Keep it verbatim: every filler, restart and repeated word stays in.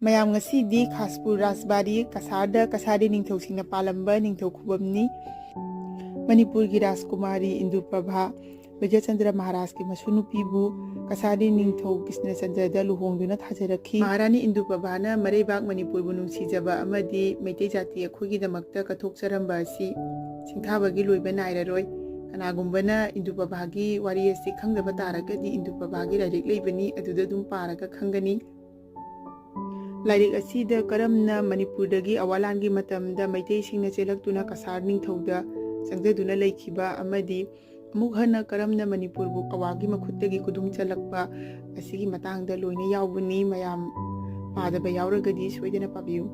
ꯃꯌꯥꯝ, ꯉꯁꯤꯗꯤ ꯈꯥꯁꯄꯨꯔ ꯔꯥꯖꯕꯥꯔꯤ ꯀꯁꯥꯔꯗ ꯀꯁꯥꯔꯤ ꯅꯤꯡꯊꯧꯁꯤꯡꯅ ꯄꯥꯜꯂꯝꯕ ꯅꯤꯡꯊꯧ ꯈꯨꯕꯝꯅꯤ꯫ ꯃꯅꯤꯄꯨꯔꯒꯤ ꯔꯥꯖꯀꯨꯃꯥꯔꯤ ꯏꯟꯗꯨ ꯄ꯭ꯔꯚꯥ ꯕꯤꯖꯌꯆꯟꯗ꯭ꯔ ꯃꯍꯥꯔꯥꯖꯀꯤ ꯃꯁꯨ ꯅꯨꯄꯤꯕꯨ ꯀꯁꯥꯔꯤ ꯅꯤꯡꯊꯧ ꯀ꯭ꯔꯤꯁꯅꯆꯟꯗ꯭ꯔꯗ ꯂꯨꯍꯣꯡꯗꯨꯅ ꯊꯥꯖꯔꯛꯈꯤ꯫ ꯃꯍꯥꯔꯥꯅꯤ ꯏꯟꯗꯨ ꯄ꯭ꯔꯚꯥꯅ ꯃꯔꯩꯕꯥꯛ ꯃꯅꯤꯄꯨꯔꯕꯨ ꯅꯨꯡꯁꯤꯖꯕ ꯑꯃꯗꯤ ꯃꯩꯇꯩ ꯖꯥꯇꯤ ꯑꯩꯈꯣꯏꯒꯤꯗꯃꯛꯇ ꯀꯠꯊꯣꯛꯆꯔꯝꯕ ꯑꯁꯤ ꯁꯤꯡꯊꯥꯕꯒꯤ ꯂꯣꯏꯕ ꯅꯥꯏꯔꯔꯣꯏ꯫ ꯀꯅꯥꯒꯨꯝꯕꯅ ꯏꯟꯗꯨ ꯄ꯭ꯔꯚꯥꯒꯤ ꯋꯥꯔꯤ ꯑꯁꯤ ꯈꯪꯗꯕ ꯇꯥꯔꯒꯗꯤ ꯏꯟꯗꯨ ꯄ꯭ꯔꯚꯥꯒꯤ ꯂꯥꯏꯔꯤꯛ ꯂꯩꯕꯅꯤ, ꯑꯗꯨꯗ ꯑꯗꯨꯝ ꯄꯥꯔꯒ ꯈꯪꯒꯅꯤ꯫ ꯂꯥꯏꯔꯤꯛ ꯑꯁꯤꯗ ꯀꯔꯝꯅ ꯃꯅꯤꯄꯨꯔꯗꯒꯤ ꯑꯋꯥ ꯂꯥꯟꯒꯤ ꯃꯇꯝꯗ ꯃꯩꯇꯩꯁꯤꯡꯅ ꯆꯦꯜꯂꯛꯇꯨꯅ ꯀꯁꯥꯔ ꯅꯤꯡꯊꯧꯗ ꯆꯪꯖꯗꯨꯅ ꯂꯩꯈꯤꯕ ꯑꯃꯗꯤ ꯑꯃꯨꯛ ꯍꯟꯅ ꯀꯔꯝꯅ ꯃꯅꯤꯄꯨꯔꯕꯨ ꯑꯋꯥꯒꯤ ꯃꯈꯨꯠꯇꯒꯤ ꯈꯨꯗꯨꯝ ꯆꯜꯂꯛꯄ ꯑꯁꯤꯒꯤ ꯃꯇꯥꯡꯗ ꯂꯣꯏꯅ ꯌꯥꯎꯕꯅꯤ꯫ ꯃꯌꯥꯝ ꯄꯥꯗꯕ ꯌꯥꯎꯔꯒꯗꯤ ꯁꯣꯏꯗꯅ ꯄꯥꯕꯤꯌꯨ꯫